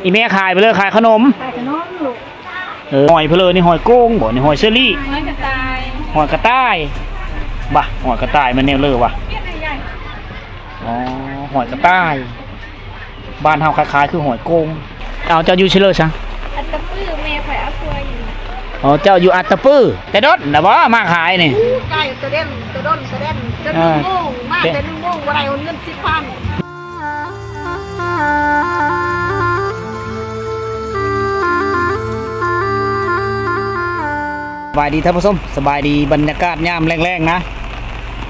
ອີ່ແມ່ຂາຍໄປເລີຍ ຂາຍຂະໜົມ ຂາຍຂະໜົມລູກ. ເອີ ຫອຍເພີເລີນີ້ ຫອຍໂກງບໍ່ນີ້ ຫອຍເຊີຣີ ຫອຍກະຕ່າຍ ຫອຍກະຕ່າຍ ບະ ຫອຍກະຕ່າຍແມ່ນແນວເລີວະ. ອໍ ຫອຍກະຕ່າຍ ບ້ານເຮົາຄ້າຍໆຄືຫອຍໂກງ. ເອົາ ເຈົ້າຢູ່ເຊີຣີຊະ ອັດຕະປື ແມ່ຂ້ອຍເອົາຜົວຢູ່. ອໍ ເຈົ້າຢູ່ອັດຕະປື ແຕ່ດົນນະບໍ່ມາຂາຍນີ້? ໃກ້ ແຕ່ດົນ ແຕ່ດົນ ແຕ່ດົນ ຈົນ ອ່າ ໜຶ່ງໂມງ ມາແຕ່ໜຶ່ງໂມງ ບໍ່ໄດ້ເງິນສິບພັນ. ສະບາຍດີທ່ານຜູ້ຊົມ ສະບາຍດີບັນຍາກາດຍາມແລງໆນະ.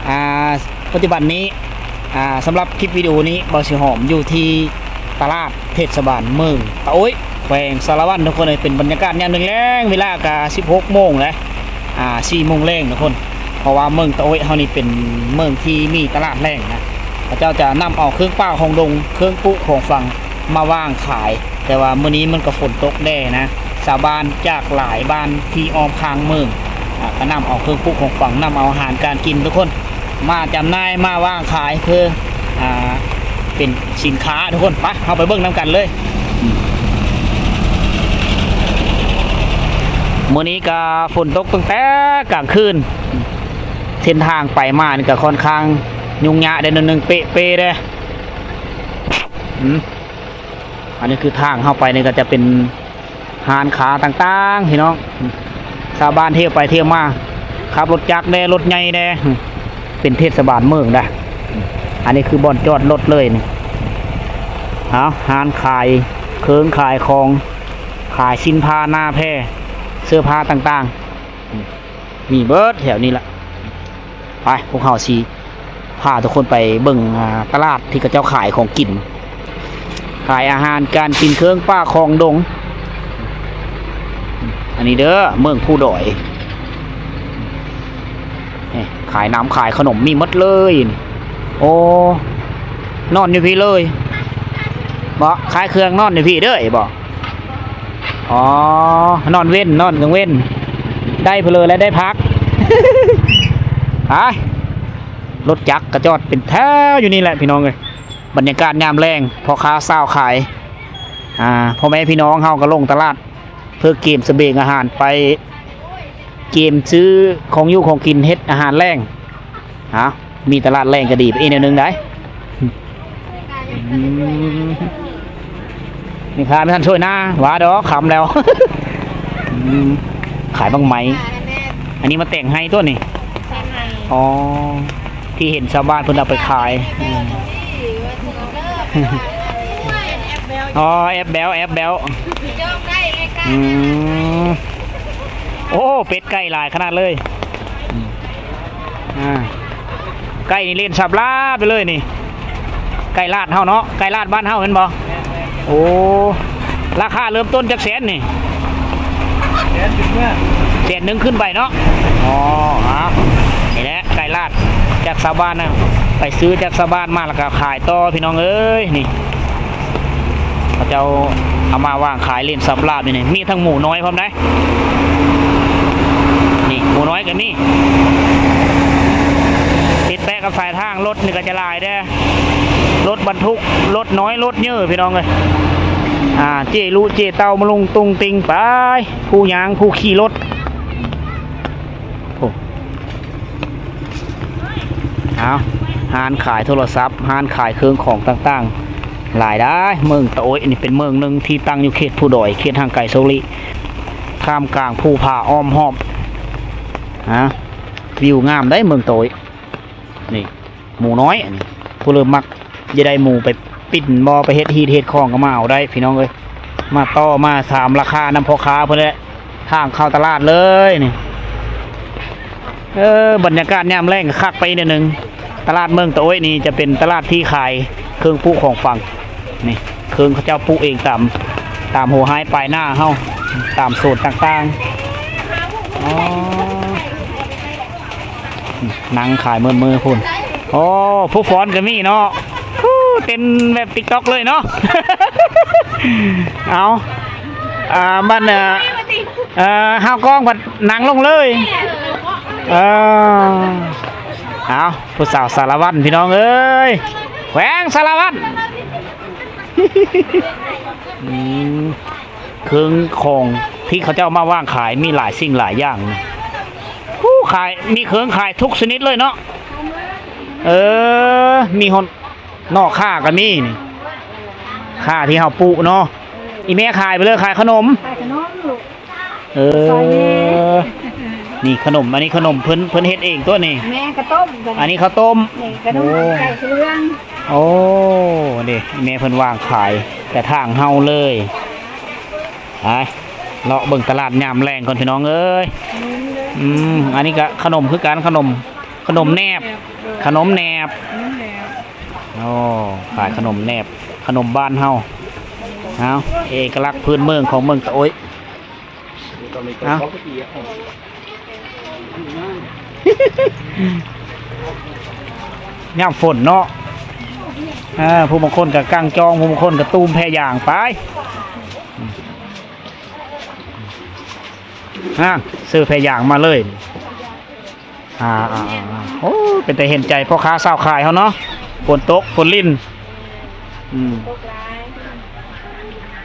ອ່າ ປັດຈຸບັນນີ້ ອ່າ ສຳລັບຄລິບວິດີໂອນີ້ ບ່າວສີຫອມຢູ່ທີ່ຕະຫຼາດເທດສະບານເມືອງຕາໂອ້ຍ ແຂວງສາລະວັນ ທຸກຄົນເອີຍ. ເປັນບັນຍາກາດຍາມແລງໆ ເວລາກະສິບຫົກໂມງແລ້ວ ອ່າ ສີ່ໂມງແລງ ທຸກຄົນ. ເພາະວ່າເມືອງຕາໂອ້ຍເຮົານີ້ເປັນເມືອງທີ່ມີຕະຫຼາດແລງນະ ເຂົາເຈົ້າຈະນຳເອົາເຄື່ອງປ່າຂອງດົງ ເຄື່ອງປູຂອງຝັງມາວາງຂາຍ. ແຕ່ວ່າມື້ນີ້ມັນກໍຝົນຕົກແດ່ນະ ຊາວບ້ານຈາກຫຼາຍບ້ານທີ່ອ້ອມຂ້າງເມືອງ ອ່າ ກໍນຳເອົາເຄື່ອງປູຂອງຝັງ ນຳເອົາອາຫານການກິນ ທຸກຄົນ ມາຈຳໜ່າຍ ມາວາງຂາຍເພື່ອ ອ່າ ເປັນສິນຄ້າ ທຸກຄົນ. ໄປ ເຮົາໄປເບິ່ງນຳກັນເລີຍ. ມື້ນີ້ກໍຝົນຕົກຕັ້ງແຕ່ກາງຄືນ ເສັ້ນທາງໄປມານີ້ກໍຄ່ອນຂ້າງຫຍຸ້ງຍາກໄດ໋ໜ້ອຍໜຶ່ງ ເປເປເດ້. ອືມ ອັນນີ້ຄືທາງເຮົາໄປນີ້ກໍຈະເປັນຮ້ານຄ້າຕ່າງໆ ພີ່ນ້ອງ ຊາວບ້ານທ່ຽວໄປທ່ຽວມາ ຂັບລົດຈັກແດ່ ລົດໃຫຍ່ແດ່ ເປັນເທດສະບານເມືອງໄດ໋. ອັນນີ້ຄືບ່ອນຈອດລົດເລີຍນີ້. ເອົາ ຮ້ານຂາຍເຄື່ອງຂາຍຂອງ ຂາຍສິ້ນຜ້າໜ້າແພ ເສື້ອຜ້າຕ່າງໆ ມີເບິດແຖວນີ້ລະ. ໄປ ພວກເຮົາຊິພາທຸກຄົນໄປເບິ່ງ ອ່າ ຕະຫຼາດທີ່ເຂົາເຈົ້າຂາຍຂອງກິນ ຂາຍອາຫານການກິນ ເຄື່ອງປ່າຂອງດົງ. ອັນນີ້ເດີ ເມືອງພູດອຍ ນີ້ ຂາຍນ້ຳຂາຍຂະໜົມມີໝົດເລີຍ. ໂອ້ ນອນຢູ່ພີ້ເລີຍບໍ? ຂາຍເຄື່ອງນອນຢູ່ພີ້ເດີບໍ? ອໍ ນອນເວັນ ນອນກາງເວັນ ໄດ້ເພີແລ້ວໄດ້ພັກ. ໄປ ລົດຈັກກະຈອດເປັນແຖວຢູ່ນີ້ແຫຼະ ພີ່ນ້ອງເອີຍ. ບັນຍາກາດຍາມແລງ ພໍ່ຄ້າຊາວຂາຍ ອ່າ ພໍ່ແມ່ພີ່ນ້ອງເຮົາກໍລົງຕະຫຼາດ ເພື່ອກຽມສະບຽງອາຫານ ໄປກຽມຊື້ຂອງຢູ່ຂອງກິນເຮັດອາຫານແລງ. ເອົາ ມີຕະຫຼາດແລງກໍດີໄປອີກແນວໜຶ່ງໄດ໋. ອືມ ແມ່ຄ້າບໍ່ທັນຊ່ວຍນາ ວ່າດອກ ຄ່ຳແລ້ວ. ອືມ ຂາຍບັກໄມ້ ອັນນີ້ມາແຕ່ງໄຮ່ຕົວນີ້. ອໍ ທີ່ເຫັນຊາວບ້ານເພິ່ນເອົາໄປຂາຍ. ອໍ ແອບແບວ ແອບແບວ. ອືມ ໂອ້ ເປັດໄກ່ຫຼາຍຂະໜາດເລີຍ. ອືມ ອ່າ ໄກ່ນີ້ເລ່ນສັບລາບໄປເລີຍນີ້. ໄກ່ລາດເຮົາເນາະ ໄກ່ລາດບ້ານເຮົາແມ່ນບໍ່? ໂອ້ ລາຄາເລີ່ມຕົ້ນຈັກແສນນີ້? ແສນໜຶ່ງຂຶ້ນໄປເນາະ. ອໍ ເອົາ ນີ້ແຫຼະ ໄກ່ລາດຈາກຊາວບ້ານນະ ໄປຊື້ຈາກຊາວບ້ານມາ ແລ້ວກໍຂາຍຕໍ່ ພີ່ນ້ອງເອີຍ. ນີ້ ເຂົາເຈົ້າເອົາມາວາງຂາຍເລ່ນສັບລາບຢູ່ນີ້ ມີທັງໝູນ້ອຍພ້ອມໄດ໋. ນີ້ໝູນ້ອຍກໍມີ ຕິດແປະກັບສາຍທາງ ລົດນີ້ກໍຈະຫຼາຍແດ່ ລົດບັນທຸກ ລົດນ້ອຍ ລົດເຍີ ພີ່ນ້ອງເອີຍ. ອ່າ ເຈ້ລຸເຈ້ເຕົ່າມະລຸງຕຸງຕິງໄປ ຜູ້ຍ່າງຜູ້ຂີ່ລົດ. ໂອ້ ເອົາ ຮ້ານຂາຍໂທລະສັບ ຮ້ານຂາຍເຄື່ອງຂອງຕ່າງໆ ຫຼາຍໄດ໋. ເມືອງຕາໂອ້ຍນີ້ເປັນເມືອງໜຶ່ງທີ່ຕັ້ງຢູ່ເຂດພູດອຍ ເຂດຫ່າງໄກໂສລິ ທ່າມກາງພູຜາອ້ອມຮອບ. ຮະ ວິວງາມໄດ໋ເມືອງຕາໂອ້ຍ. ນີ້ ໝູນ້ອຍ ອັນນີ້ ຜູ້ເລີ່ມມັກຢາກໄດ້ໝູໄປປີ້ນບໍ່ ໄປເຮັດຮີດເຮັດຂອງກໍມາເອົາໄດ້ ພີ່ນ້ອງເອີຍ. ມາຕໍ່ມາຖາມລາຄານຳພໍ່ຄ້າເພິ່ນແຫຼະ ທາງເຂົ້າຕະຫຼາດເລີຍນີ້. ເອີ ບັນຍາກາດຍາມແລງກໍຄັກໄປອີກແນວໜຶ່ງ. ຕະຫຼາດເມືອງຕາໂອ້ຍນີ້ຈະເປັນຕະຫຼາດທີ່ຂາຍເຄື່ອງປູຂອງຝັງ ນີ້ ເຄື່ອງເຂົາເຈົ້າປູເອງຕາມ ຕາມຫົວໄຮ່ປາຍນາເຮົາ ຕາມສວນຕ່າງໆ. ອໍ ນັ່ງຂາຍເມີດມື້ພຸ້ນ. ໂອ້ ຜູ້ຟ້ອນກໍມີເນາະ. ຮູ້ ເຕັ້ນແບບຕິກຕັອກເລີຍເນາະ. ເອົາ ອ່າ ບັດ ເອີ ເອີ ເຮົາກ້ອງບັດນັ່ງລົງເລີຍ. ເອີ ເອົາ ຜູ້ສາວສາລະວັນ ພີ່ນ້ອງເອີຍ ແຂວງສາລະວັນ. ອືມ ເຄື່ອງຂອງທີ່ເຂົາເຈົ້າມາວາງຂາຍມີຫຼາຍສິ່ງຫຼາຍຢ່າງ. ໂອ້ ຂາຍ ມີເຄື່ອງຂາຍທຸກຊະນິດເລີຍເນາະ. ເອີ ມີຮອດໜໍ່ຂ່າກໍມີນີ້ ຂ່າທີ່ເຮົາປູກເນາະ. ອີ່ແມ່ຂາຍໄປເລີຍ ຂາຍຂະໜົມ ຂາຍຂະໜົມລູກ. ເອີ ນີ້ຂະໜົມ ອັນນີ້ຂະໜົມເພິ່ນ ເພິ່ນເຮັດເອງຕົວນີ້. ແມ່ນ ເຂົ້າຕົ້ມ ອັນນີ້ເຂົ້າຕົ້ມ. ນີ້ຂະໜົມ ໂອ້ ໄກ່ເຫຼືອງ. ໂອ້ ນີ້ແມ່ເພິ່ນວາງຂາຍແຕ່ທາງເຮົາເລີຍ. ໄປເລາະເບິ່ງຕະຫຼາດຍາມແລງກ່ອນພີ່ນ້ອງເອີຍ. ອືມ ອັນນີ້ກະຂະໜົມຄືກັນ ຂະໜົມ ຂະໜົມແໜບ ຂະໜົມແໜບ. ໂອ້ ຂາຍຂະໜົມແໜບ ຂະໜົມບ້ານເຮົາ. ເອົາ ເອກະລັກພື້ນເມືອງຂອງເມືອງຕະໂອ້ຍ. ເອົາ ຍາມຝົນເນາະ ເອີ ຜູ້ບາງຄົນກໍກາງຈອງ ຜູ້ບາງຄົນກໍຕູມແພຢາງໄປ. ອ່າ ຊື້ແພຢາງມາເລີຍ. ອ່າ ໂອ້ ເປັນຕາເຫັນໃຈພໍ່ຄ້າຊາວຂາຍເຮົາເນາະ. ຝົນຕົກ ຝົນລິນ. ອືມ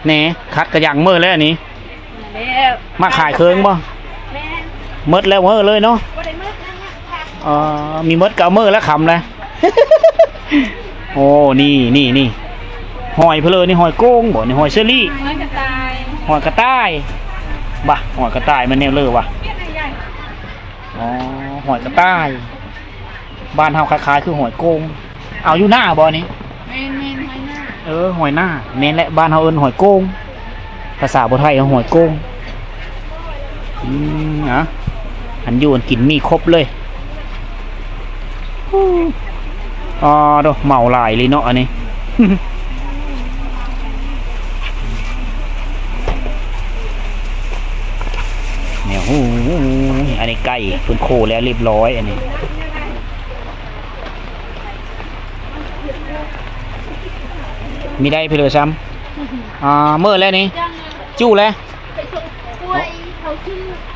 ແໜ ຂັດກະຍັງເມີແລ້ວນີ້. ມາຂາຍເຄື່ອງບໍ່? ແມ່ນ ໝົດແລ້ວເມີເລີຍເນາະ. ບໍ່ໄດ້ໝົດນະ ເອີ ມີໝົດກໍເອົາເມີແລ້ວ ຄ່ຳແລ້ວ. ໂອ້ ນີ້ ນີ້ ນີ້ ຫອຍເພີ້ນເລີຍນີ້ ຫອຍໂກງບໍ່ນີ້? ຫອຍເຊີຣີ ຫອຍກະຕ່າຍ ຫອຍກະຕ່າຍ. ບະ ຫອຍກະຕ່າຍມັນແນວເລີວະ. ອໍ ຫອຍກະຕ່າຍ ບ້ານເຮົາຄ້າຍໆຄືຫອຍໂກງ. ເອົາຢູ່ໜ້າບໍ່ນີ້? ແມ່ນໆ ຫອຍໜ້າ. ເອີ ຫອຍໜ້າ ແມ່ນແຫຼະ ບ້ານເຮົາເອີ້ນຫອຍໂກງ ພາສາບໍ່ໄທເອີ້ນຫອຍໂກງ. ອືມ ອ່ະ ອັນຢູ່ອັນກິນມີຄົບເລີຍ. ອໍ ໂດ ເໝົາຫຼາຍອີ່ຫຼີເນາະອັນນີ້. ແນວ ໂອ້ຍ ອັນນີ້ໄກ່ເພິ່ນໂຄແລ້ວຮຽບຮ້ອຍອັນນີ້. ມີໄດ້ເພີ້ນຊ້ຳ. ອ່າ ເມີແລ້ວນີ້ ຈຸແລ້ວ.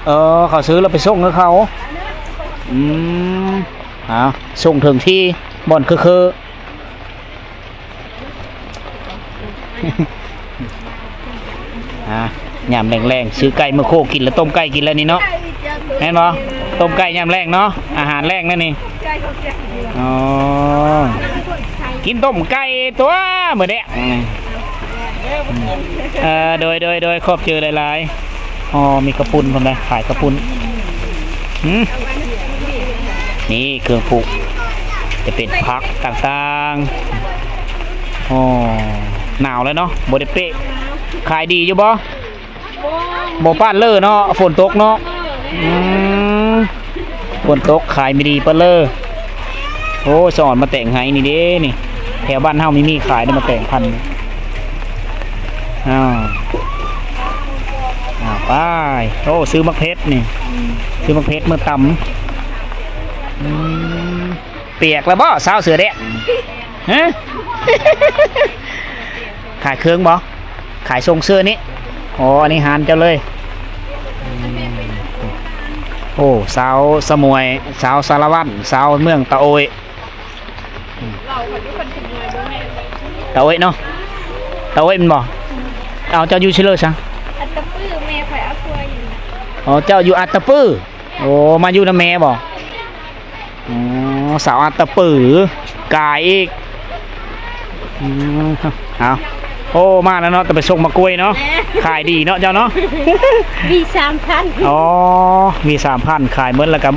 ເອີ ເຂົາຊື້ແລ້ວໄປສົ່ງໃຫ້ເຂົາ. ອືມ ເອົາ ສົ່ງເຖິງທີ່ ບ່ອນຄືໆ. ອ່າ ຍາມແລງໆ ຊື້ໄກ່ມາໂຄກິນ ແລ້ວຕົ້ມໄກ່ກິນແລ້ວນີ້ເນາະ ແມ່ນບໍ່? ຕົ້ມໄກ່ຍາມແລງເນາະ ອາຫານແລງນັ້ນນີ້. ອໍ ກິນຕົ້ມໄກ່ຕົວະມື້ແລງ. ເອີ ໂດຍ ໂດຍ ໂດຍ ຂອບໃຈຫຼາຍໆ. ອໍ ມີເຂົ້າປຸ້ນພ້ອມເດ້ ຂາຍເຂົ້າປຸ້ນ. ຫື ນີ້ເຄື່ອງປູກ ຈະເປັນຜັກຕ່າງໆ. ອໍ ໜາວແລ້ວເນາະ ບໍ່ໄດ້ເປະ. ຂາຍດີຢູ່ບໍ່? ບໍ່ ບໍ່ປານເລີເນາະ ຝົນຕົກເນາະ. ອືມ ຝົນຕົກຂາຍບໍ່ດີປານເລີ. ໂອ້ ສະອອນມາແຕງໄຮນີ້ເດ້ນີ້ ແຖວບ້ານເຮົາມີ ມີຂາຍເດ້ ມາແຕງພັນ. ອ້າວ ອ້າວ ໄປ. ໂອ້ ຊື້ໝາກເຜັດນີ້ ຊື້ໝາກເຜັດມື້ຕຳ. ອືມ ປຽກແລ້ວບໍ່ ສາວເສືອແດງ? ຮະ ຂາຍເຄື່ອງບໍ່? ຂາຍສົ່ງເສື້ອນີ້. ອໍ ອັນນີ້ຮ້ານເຈົ້າເລີຍ. ໂອ້ ສາວສະໝວຍ ສາວສາລະວັນ ສາວເມືອງຕະໂອ້ຍ. ຕະໂອ້ຍເນາະ ຕະໂອ້ຍແມ່ນບໍ່? ເອົາ ເຈົ້າຢູ່ຊິເລີຊະ? ອັດຕະປື ແມ່ຂ້ອຍເອົາຜົວຢູ່. ອໍ ເຈົ້າຢູ່ອັດຕະປື. ໂອ້ ມາຢູ່ນຳແມ່ບໍ່? ອໍ ສາວອັດຕະປື ກາຍອີກ. ອືມ ເອົາ ໂອ້ ມາແລ້ວເນາະ ແຕ່ໄປສົ່ງໝາກກ້ວຍເນາະ. ຂາຍດີເນາະເຈົ້າເນາະ. ມີສາມພັນ. ອໍ ມີສາມພັນ ຂາຍໝົດແລ້ວກໍ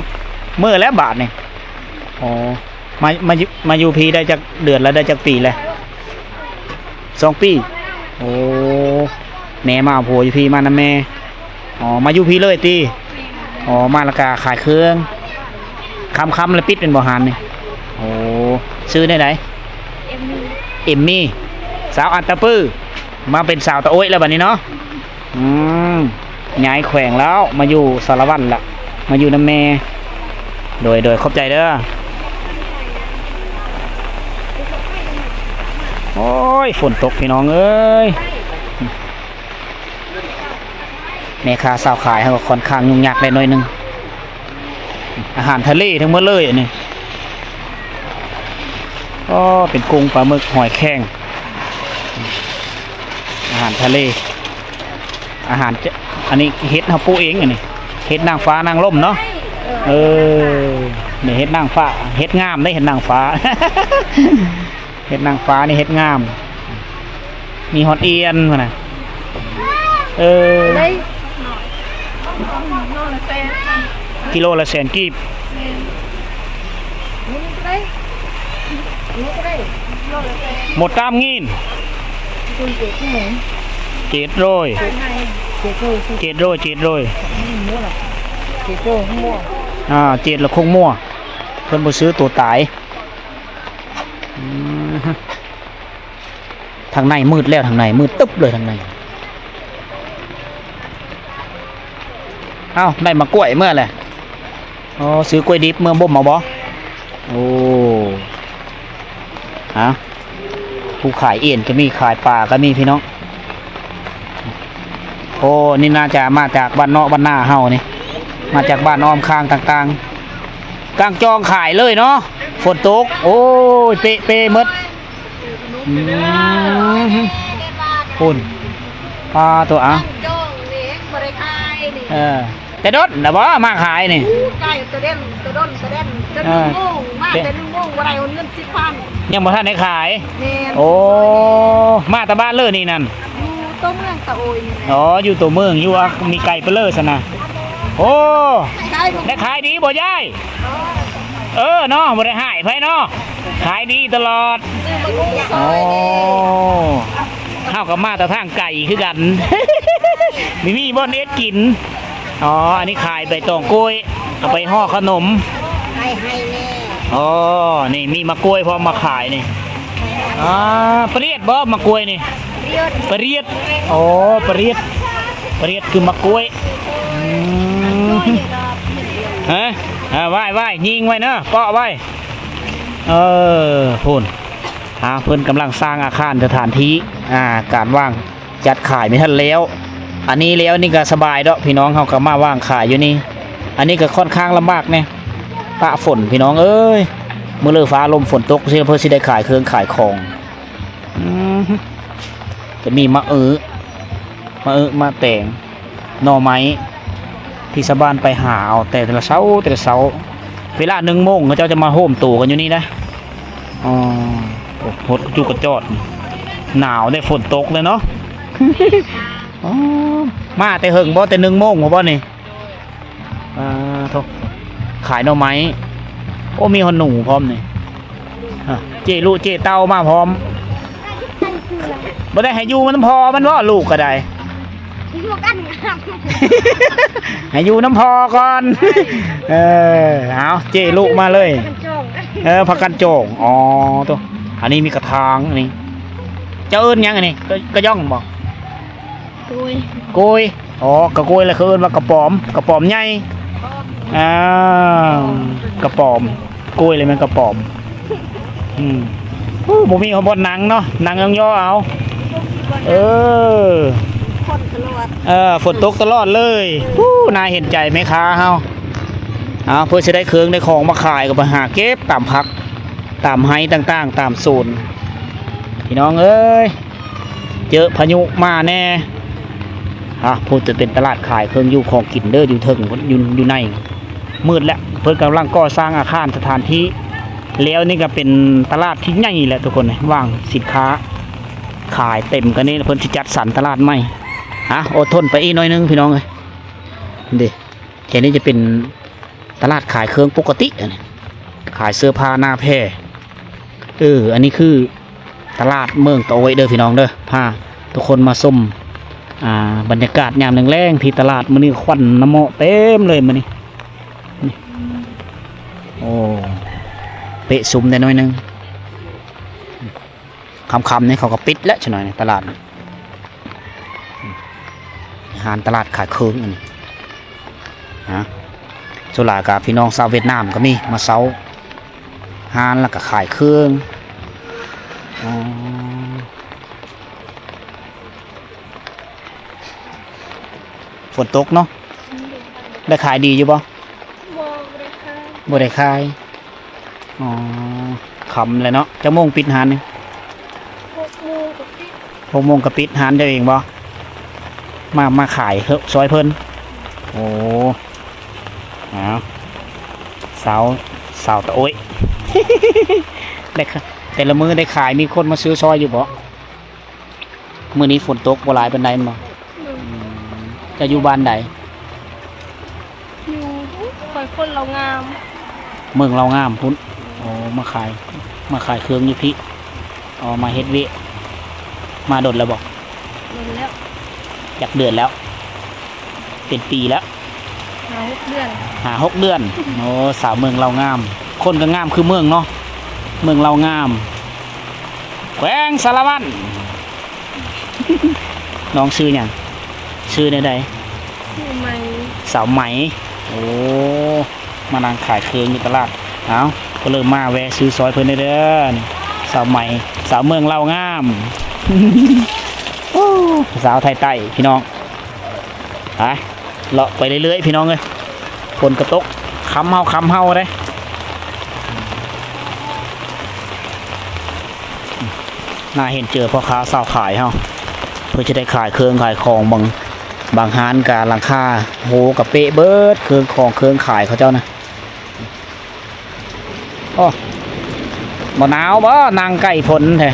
ເມືອແລ້ວບາດນີ້. ອໍ ມາ ມາຢູ່ ມາຢູ່ພີ້ໄດ້ຈັກເດືອນແລ້ວ ໄດ້ຈັກປີແລ້ວ? ສອງປີ. ໂອ້ ແມ່ມາເອົາຜົວຢູ່ພີ້ ມານຳແມ່. ອໍ ມາຢູ່ພີ້ເລີຍຕິ? ອໍ ມາແລ້ວກະຂາຍເຄື່ອງ ຄ່ຳໆ ແລ້ວປິດແມ່ນບໍ່ຮ້ານນີ້? ໂອ້ ຊື່ແນວໃດ? ເອມມີ ເອມມີ ສາວອັດຕະປື ມາເປັນສາວຕະໂອ້ຍແລ້ວບັດນີ້ເນາະ. ອືມ ຍ້າຍແຂວງແລ້ວ ມາຢູ່ສາລະວັນລະ ມາຢູ່ນຳແມ່. ໂດຍ ໂດຍ ຂອບໃຈເດີ. ໂອ້ຍ ຝົນຕົກພີ່ນ້ອງເອີຍ. ແມ່ຄ້າຊາວຂາຍເຮົາກໍຄ່ອນຂ້າງຫຍຸ້ງຍາກໄດ້ໜ້ອຍໜຶ່ງ. ອາຫານທະເລທັງໝົດເລີຍອັນນີ້. ອໍ ເປັນກຸ້ງ ປາໝຶກ ຫອຍແຄງ. ອາ ອາຫານທະເລ ອາຫານຈະ ອັນນີ້ເຫັດເຮົາປູກເອງ ອັນນີ້ເຫັດນາງຟ້ານາງລົມເນາະ. ເອີ ນີ້ເຫັດນາງຟ້າ ເຫັດງາມເດ້ ເຫັດນາງຟ້າ ເຫັດນາງຟ້ານີ້ເຫັດງາມ ມີຮອດອຽນພຸ້ນນະ. ເອີ ກິໂລລະແສນກີບ. ໝົດຕາມງີນ ເຈັດຮ້ອຍ ເຈັດຮ້ອຍ ເຈັດຮ້ອຍ ອ່າ ເຈັດລະຄົງມົວ ເພິ່ນບໍ່ຊື້ໂຕຕາຍ. ອືມ ທາງໃນມືດແລ້ວ ທາງໃນມືດຕຶບເລີຍທາງໃນ. ເອົ້າ ໄດ້ໝາກກ້ວຍເມືອແຫຼະ. ອໍ ຊື້ກ້ວຍດິບເມືອບົ່ມເອົາບໍ? ໂອ້ ຮະ ຜູ້ຂາຍເອນກໍມີ ຂາຍປາກໍມີພີ່ນ້ອງ. ໂອ້ ນີ້ໜ້າຈະມາຈາກບ້ານເນາະບ້ານນາເຮົານີ້ ມາຈາກບ້ານອ້ອມຂ້າງຕ່າງໆ ກາງຈອງຂາຍເລີຍເນາະ ຝົນຕົກ. ໂອ້ຍ ເປະເປໝົດ. ອືມ ພຸ້ນ ປາໂຕ ເອົາ ເອີ ແຕ່ດົນນະບໍ່ມາຂາຍນີ້? ໃກ້ ແຕ່ດົນ ແຕ່ດົນ ແຕ່ດົນ ຈົນ ເອີ ໜຶ່ງໂມງ ມາແຕ່ໜຶ່ງໂມງ ບໍ່ໄດ້ເງິນສິບພັນ ຍັງບໍ່ທັນໄດ້ຂາຍ. ແມ່ນ ໂອ້ ມາແຕ່ບ້ານເລີຍນີ້ນັ້ນ? ຢູ່ຕົວເມືອງຕະໂອຍນີ້ແຫຼະ. ອໍ ຢູ່ຕົວເມືອງ ຢູ່ ມີໄກປະເລີຊັ້ນນະ. ໂອ້ ໄດ້ຂາຍດີບໍ່ຍາຍ? ເອີເນາະ ບໍ່ໄດ້ຫາຍໃຜເນາະ ຂາຍດີຕະຫຼອດ. ໂອ້ ເຮົາກໍມາແຕ່ທາງໄກຄືກັນ ມີ ມີບ່ອນເຮັດກິນ. ອໍ ອັນນີ້ຂາຍໃບຕອງກ້ວຍ ເອົາໄປຫໍ່ຂະໜົມ. ອໍ ນີ້ມີໝາກກ້ວຍພ້ອມມາຂາຍນີ້. ອໍ ປະລຽດບໍ່ໝາກກ້ວຍນີ້? ປະລຽດ ອໍ ປະລຽດ ປະລຽດຄືໝາກກ້ວຍ. ອືມ ຮະ ອ່າ ໄວ້ໆ ຍິງໄວ້ເນາະ ເປາະໄວ້. ເອີ ພຸ້ນ ອ່າ ເພິ່ນກຳລັງສ້າງອາຄານສະຖານທີ່ ອ່າ ການວາງຈັດຂາຍໄມ່ທັນແລ້ວ. ອັນນີ້ແລ້ວນີ້ກໍສະບາຍດອກ ພີ່ນ້ອງເຮົາກໍມາວາງຂາຍຢູ່ນີ້. ອັນນີ້ກໍຂ້ອນຂ້າງລຳບາກແດ່ ປະຝົນ ພີ່ນ້ອງເອີຍ ມື້ເລີຟ້າລົມຝົນຕົກ ເພື່ອຊິໄດ້ຂາຍເຄື່ອງຂາຍຂອງ. ອືມ ຈະມີມະອຶ ມະອຶ ມະແຕງ ໜໍ່ໄມ້ ທີ່ຊາວບ້ານໄປຫາເອົາແຕ່ລະເຊົ້າ ແຕ່ລະເຊົ້າ ເວລາໜຶ່ງໂມງ ເຂົາເຈົ້າຈະມາໂຮມໂຕກັນຢູ່ນີ້ນະ. ອໍ ໂອ້ ຫົດກະຈຸກກະຈອດ ໜາວເດ້ ຝົນຕົກເລີຍເນາະ. ອໍ ມາແຕ່ເຫິງບໍ່ ແຕ່ໜຶ່ງໂມງບໍ່ນີ້? ອ່າ ໂທ້ ຂາຍໜໍ່ໄມ້. ໂອ້ ມີຮອດໜູພ້ອມນີ້. ຮະ ເຈ້ລຸເຈ້ເຕົ້າມາພ້ອມ. ບໍ່ໄດ້ໃຫ້ຢູ່ນຳພໍ່ມັນບໍ ລູກກໍໄດ້? ຢູ່ກັນ ໃຫ້ຢູ່ນຳພໍ່ກ່ອນ. ເອີ ເອົາ ເຈ້ລຸມາເລີຍ. ເອີ ພາກັນຈອງ. ອໍ ໂທ້ ອັນນີ້ມີກະຖາງ ອັນນີ້ ເຈົ້າເອີ້ນຫຍັງອັນນີ້? ກະ ກະຢ່ອງບໍ? ໂກຍ ໂກຍ. ອໍ ກະໂກຍ ແລ້ວເຂົາເອີ້ນວ່າກະປອມ ກະປອມໃຫຍ່. ອ່າ ກະປອມ ໂກຍ ແລ້ວແມ່ນກະປອມ. ອືມ ໂອ້ ບໍ່ມີບ່ອນນັ່ງເນາະ ນັ່ງຍໍ່ໆເອົາ. ເອີ ຝົນຕະຫຼອດ ເອີ ຝົນຕົກຕະຫຼອດເລີຍ. ໂອ້ ໜ້າເຫັນໃຈແມ່ຄ້າເຮົາ. ເອົາ ເພື່ອຊິໄດ້ເຄື່ອງໄດ້ຂອງມາຂາຍ ກໍໄປຫາເກັບຕາມພັກຕາມໄຮ່ຕ່າງໆ ຕາມສວນ ພີ່ນ້ອງເອີຍ. ເຈີພາຍຸມາແດ່. ອ່າ ພຸ້ນຈະເປັນຕະຫຼາດຂາຍເຄື່ອງຢູ່ຂອງກິນເດີ ຢູ່ເທິງພຸ້ນ ຢູ່ ຢູ່ໃນ ມືດແລ້ວ ເພິ່ນກຳລັງກໍ່ສ້າງອາຄານສະຖານທີ່ ແລ້ວນີ້ກໍເປັນຕະຫຼາດທີ່ໃຫຍ່ແຫຼະທຸກຄົນ ວາງສິນຄ້າຂາຍເຕັມ. ກະນີ້ເພິ່ນຊິຈັດສັນຕະຫຼາດໃໝ່. ອ່າ ອົດທົນໄປອີກໜ້ອຍໜຶ່ງພີ່ນ້ອງເອີຍ. ເດ້ ແຖວນີ້ຈະເປັນຕະຫຼາດຂາຍເຄື່ອງປົກກະຕິ ອັນນີ້ ຂາຍເສື້ອຜ້າໜ້າແພ. ເອີ ອັນນີ້ຄືຕະຫຼາດເມືອງຕະໂອ້ຍເດີພີ່ນ້ອງເດີ ພາທຸກຄົນມາຊົມ ອ່າ ບັນຍາກາດຍາມແລງໆ ທີ່ຕະຫຼາດ. ມື້ນີ້ຄວັນນະເໝາະເຕັມເລີຍມື້ນີ້ ນີ້ ໂອ້ ເປະຊຸມໄດ້ໜ້ອຍໜຶ່ງ. ຄ່ຳໆນີ້ເຂົາກໍປິດແລ້ວຊະໜ້ອຍນີ້ ຕະຫຼາດ ຮ້ານຕະຫຼາດຂາຍເຄື່ອງອັນນີ້ ຮະ ສ່ວນຫຼາຍກໍພີ່ນ້ອງຊາວຫວຽດນາມກໍມີມາເຊົ່າຮ້ານ ແລ້ວກໍຂາຍເຄື່ອງ. ອໍ ຝົນຕົກເນາະ ໄດ້ຂາຍດີຢູ່ບໍ່? ບໍ່ ບໍ່ໄດ້ຂາຍ ບໍ່ໄດ້ຂາຍ. ອໍ ຄ່ຳແລ້ວເນາະ ຈັກໂມງປິດຮ້ານນີ້? ຫົກໂມງກໍປິດ. ຫົກໂມງກໍປິດຮ້ານເຈົ້າເອງບໍ່? ມາ ມາຂາຍເຮີ້ ຊ່ອຍເພິ່ນ. ໂອ້ ອ້າວ ສາວ ສາວຕາໂອ້ຍ ໄດ້ ແຕ່ລະມື້ໄດ້ຂາຍ ມີຄົນມາຊື້ຊ່ອຍຢູ່ບໍ່? ມື້ນີ້ຝົນຕົກບໍ່ຫຼາຍປານໃດແມ່ນບໍ່? ອືມ ເຈົ້າຢູ່ບ້ານໃດ? ຢູ່ ຂ້ອຍຄົນລາວງາມ ເມືອງລາວງາມພຸ້ນ. ໂອ້ ມາຂາຍ ມາຂາຍເຄື່ອງຢູ່ພີ້. ອໍ ມາເຮັດວຽກ ມາດົນແລ້ວບໍ່? ດົນແລ້ວ ຈັກເດືອນແລ້ວ? ເປັນປີແລ້ວ ຫ້າຫົກເດືອນ ຫ້າຫົກເດືອນ. ໂອ້ ສາວເມືອງລາວງາມ ຄົນກໍງາມຄືເມືອງເນາະ ເມືອງລາວງາມ ແຂວງສາລະວັນ. ນ້ອງຊື່ຫຍັງ? ຊື່ແນວໃດ? ຊື່ໄໝ. ສາວໄໝ. ໂອ້ ມານັ່ງຂາຍເຄື່ອງຢູ່ຕະຫຼາດ. ເອົ້າ ກໍເລີຍມາແວະຊື້ຊ່ອຍເພິ່ນເດີ ນີ້ ສາວໄໝ ສາວເມືອງລາວງາມ. ໂອ້ ສາວໄທໃຕ້ພີ່ນ້ອງ. ໄປ ເລາະໄປເລື້ອຍໆ ພີ່ນ້ອງເອີຍ ຝົນກໍຕົກ ຄ່ຳເຮົາ ຄ່ຳເຮົາເດ້. ໜ້າເຫັນເຈີພໍ່ຄ້າຊາວຂາຍເຮົາ ເພື່ອຈະໄດ້ຂາຍເຄື່ອງຂາຍຂອງ. ບາງ ບາງຮ້ານກະຫຼັງຄາໂຮກະເປະເບີດ ເຄື່ອງຂອງເຄື່ອງຂາຍເຂົາເຈົ້ານະ. ໂອ້ ບໍ່ໜາວບໍ່? ນັ່ງໃກ້ຝົນແທ້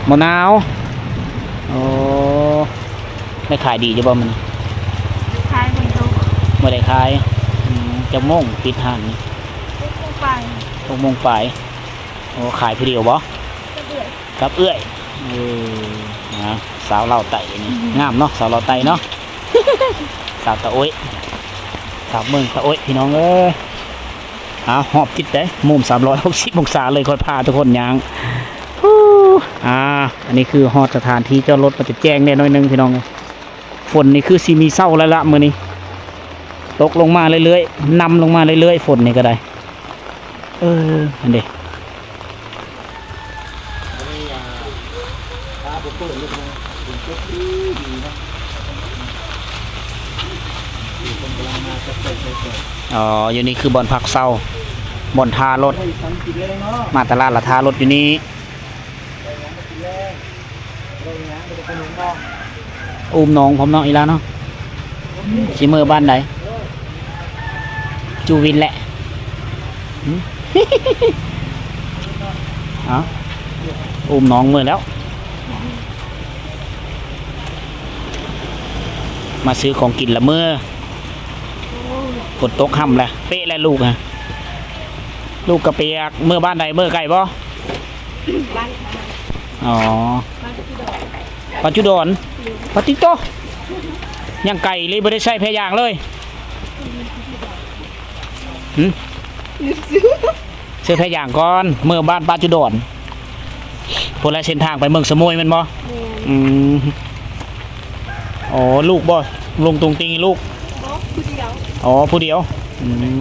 ບໍ່ໜາວ. ໂອ້ ໄດ້ຂາຍດີຢູ່ບໍ່ມື້ນີ້? ຂາຍ ຝົນຕົກ ບໍ່ໄດ້ຂາຍ. ອືມ ຈັກໂມງປິດຮ້ານນີ້? ຫົກໂມງປາຍ ຫົກໂມງປາຍ. ໂອ້ ຂາຍຜູ້ດຽວບໍ່? ກັບເອື້ອຍ ກັບເອື້ອຍ. ເອີ ນະ ສາວລາວໃຕ້ນີ້ ອືມ ງາມເນາະ ສາວລາວໃຕ້ເນາະ ສາວຕາໂອ້ຍ ສາວເມືອງຕາໂອ້ຍ ພີ່ນ້ອງເອີຍ. ເອົາ ຮອບຕິດເດ້ ມຸມສາມຮ້ອຍຫົກສິບອົງສາເລີຍ ຄ່ອຍພາທຸກຄົນຍ່າງ. ອາ ອັນນີ້ຄືຮອດສະຖານທີ່ຈອດລົດ ກໍຈະແຈ້ງແດ່ໜ້ອຍໜຶ່ງ ພີ່ນ້ອງເອີຍ. ຝົນນີ້ຄືຊິມີເຊົາແລ້ວລະມື້ນີ້ ຕົກລົງມາເລື້ອຍໆ ນຳລົງມາເລື້ອຍໆ ຝົນນີ້ກໍໄດ້. ເອີ ຫັ້ນເດ້ ອໍ ຢູ່ນີ້ຄືບ່ອນພັກເຊົາ ບ່ອນທ່າລົດ ມາຕະຫຼາດລະທ່າລົດຢູ່ນີ້. ອູ້ມນ້ອງພ້ອມເນາະ ອີ່ຫຼ້າເນາະ. ຊິເມືອບ້ານໃດ? ຈູວິນແຫຼະ. ຫືມ ເອົ້າ ອູ້ມນ້ອງເມືອແລ້ວ. ມາຊື້ຂອງກິນລະເມືອ. ຝົນຕົກຫ້ຳແຫຼະ ເປະແຫຼະລູກນະ. ລູກກະປຽກ. ເມືອບ້ານໃດ? ເມືອໄກບໍ່? ບ້ານ ອໍ ບ້ານຈຸດອນ ບ້ານຈຸດອນ. ປາຕິໂຕ ຍັງໄກເລີຍ ບໍ່ໄດ້ໃສ່ແພຢາງເລີຍ. ຫືມ ໃສ່ແພຢາງກ່ອນ ເມືອບ້ານປາຈຸດອນ. ພຸ້ນແຫຼະເສັ້ນທາງໄປເມືອງສະໂໝຍແມ່ນບໍ່? ແມ່ນ. ອືມ ອໍ ລູກບໍ່? ລົງຕຸງຕິງໃຫ້ລູກ? ບໍ່ ຜູ້ດຽວ. ອໍ ຜູ້ດຽວ. ອືມ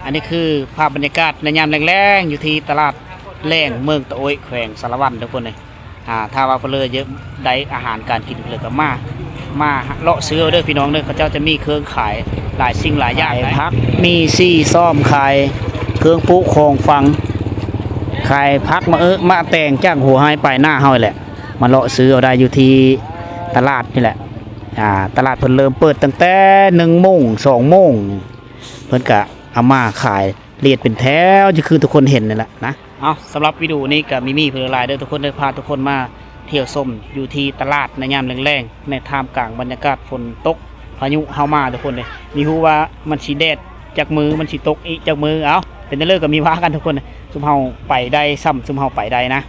ອັນນີ້ຄືພາບບັນຍາກາດໃນຍາມແລງໆ ຢູ່ທີ່ຕະຫຼາດແລງເມືອງຕະໂອ້ຍ ແຂວງສາລະວັນ ທຸກຄົນເອີຍ. ອ່າ ຖ້າວ່າເພິ່ນເລີຍໄດ້ອາຫານການກິນເພິ່ນເລີຍກໍມາ ມາເລາະຊື້ເອົາເດີພີ່ນ້ອງເດີ. ເຂົາເຈົ້າຈະມີເຄື່ອງຂາຍຫຼາຍສິ່ງຫຼາຍຢ່າງ ຂາຍ ນະ ຜັກ ມີຊີ້ຊ້ອມ ຂາຍເຄື່ອງປູຂອງຝັງ ຂາຍຜັກ ມະເອີ ມະແຕງ ຈາກຫົວໄຮ່ປາຍນາເຮົານີ້ແຫຼະ. ມາເລາະຊື້ເອົາໄດ້ຢູ່ທີ່ຕະຫຼາດນີ້ແຫຼະ. ອ່າ ຕະຫຼາດເພິ່ນເລີ່ມເປີດຕັ້ງແຕ່ໜຶ່ງໂມງ ສອງໂມງ ເພິ່ນກະເອົາມາຂາຍລຽນເປັນແຖວ ຄືທຸກຄົນເຫັນນີ້ແຫຼະນະ. ເອົາ ສຳລັບວິດີໂອນີ້ກໍມີມີເພິ່ນຫຼາຍເດີທຸກຄົນເດີ ພາທຸກຄົນມາທ່ຽວຊົມຢູ່ທີ່ຕະຫຼາດໃນຍາມແລງໆ ໃນທ່າມກາງບັນຍາກາດຝົນຕົກ ພາຍຸເຮົາມາທຸກຄົນເດ້. ມີຮູ້ວ່າມັນຊິແດດຈັກມື້ ມັນຊິຕົກອີກຈັກມື້. ເອົາ ເປັນຈັ່ງໃດກໍມີວ່າກັນທຸກຄົນ. ຊຸມເຮົາໄປໄດ້ ຊ່ຳຊຸມເຮົາໄປໄດ້ນະ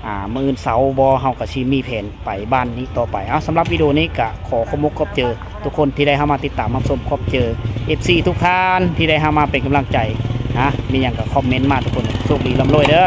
ອ່າ ມື້ອື່ນເຊົ້າບໍ່ ເຮົາກໍຊິມີແຜນໄປບ້ານນີ້ຕໍ່ໄປ. ເອົາ ສຳລັບວິດີໂອນີ້ກໍຂໍຂອບມຸກຂອບໃຈທຸກຄົນທີ່ໄດ້ເຂົ້າມາຕິດຕາມຮັບຊົມ. ຂອບໃຈເອັຟຊີທຸກທ່ານທີ່ໄດ້ເຂົ້າມາເປັນກຳລັງໃຈນະ. ມີຫຍັງກໍຄອມເມັນມາທຸກຄົນ. ໂຊກດີ ລ່ຳລວຍເດີ.